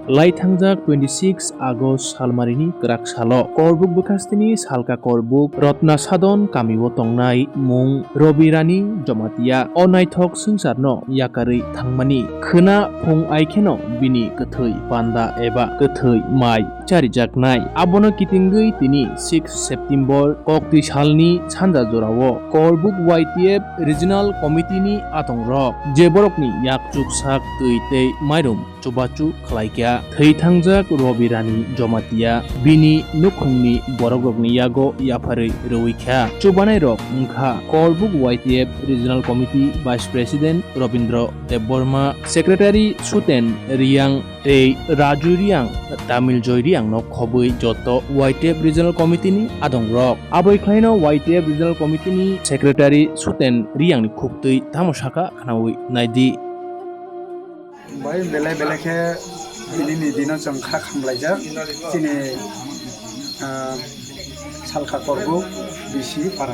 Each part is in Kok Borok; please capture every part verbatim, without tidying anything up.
Laithangjak twenty six August salmarini kwrak salo Korbuk bwkhasteni salka Korbuk Rotna Sadon kamio tongnai mung Robi Rani Jomatia o naithok swngcharno yakarwi thangmani khwna phung aikheno bini kwthwi panda eba kwthwi mai charijaknai. Abono kitingwi tini six September kokti salni sanja jorao Korbuk Y T F Regional Committee ni atongrok je borokni yakchuk sak twi tei mairum chubachu khlaikha. Thwi thangjak Robi Rani Jomatia bini nukhungni borokrokni yago yapharwi rwikha. Chubanairok wngkha Korbuk Y T F Regional Committee Vice President Robindra Debbarma, Secretary Suten Riang, tei Raju Riang, Tamil Joy Riang no khobwi joto Y T F Regional Committee ni adongrok. Aboi khlaino Y T F Regional Committee ni Secretary Suten Riang ni khuktwi tamo sakha khnawi naidi. Bai belai belai khe bini ni dino chwng kha khamlaijak chini, ah, Salka Korbuk B C para,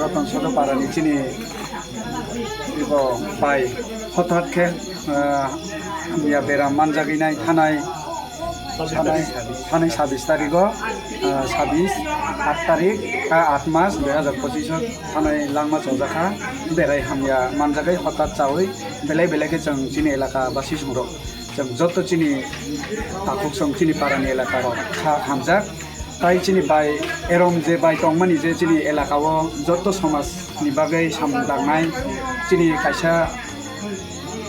Ratan Sodo para ni chini ibo bai hothat khe, ah, hamya beram manjagwi nai thanai, thanai, thanai sabis tarigo, ah, sabis, aat tarik, ah, aat mas dui hazar pochish o thanai langma chojakha, berai hamya manjagwi hothat chawi belai belai khe chwng chini elaka basi songrok. Chwng joto chini takhuk song chini parani elaka rok kha hamjak. Tai chini bai erom je bai tongmani je chini elaka o joto somaj ni bagwi samung tangnai chini kaisa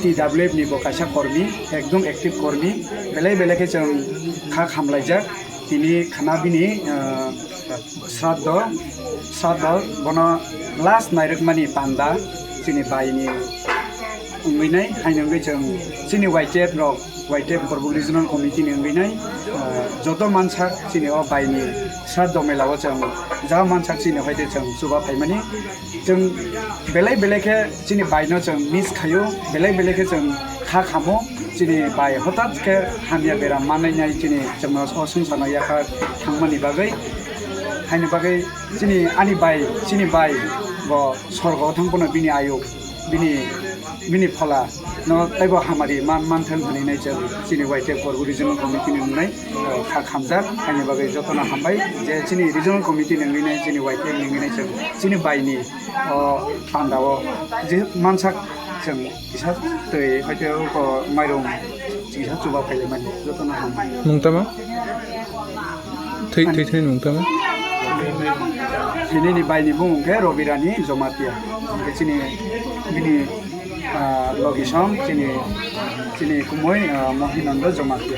T W F ni bo kaisa kormi, ekdom active kormi, belai belai khe chwng kha hamlaijak. Tini khana bini, ah, Sraddho, sraddho, bono last nairwkmani panda chini baini wngwi nai, haino wngwi chwng chini Y T F rok, Y T F Korbuk Regional Committee ni wngwi nai, ah, joto mansak chini o baini sraddho mela o chwng ja mansak chini hoite chwng chuba phaimani. Chwng belai belai khe chini bai no chwng miss khaio, belai belai khe chwng kha khamo, chini bai hothat khe hamya beram manwi nai chini chwngno o swngcharno yakha thangmani bagwi. Haini bagwi chini ani bai, chini bai bo sorgo thang phano bini ayuk, bini, bini phola no taibo hamari man, manthang hwnwi nai chwng chini Y T F Korbuk Regional Committee ni wngnai, eh, kha khamjak. Haini bagwi jotono hambai je chini Regional Committee ni wngwi nai, chini Y T F ni wngwi nai chwng chini bai ni o panda o je mansak chwng kisa twi hoite ko mairum kisa chuba phailaimani jotono hambai. Mung tamo? Thwi, thwi, thwi, mung tamo? Tini ni bai ni bumung khe Robi Rani Jomatia. Hwnkhe chini bini, ah, logi song chini, chini kumui, ah, Mohinando Jomatia.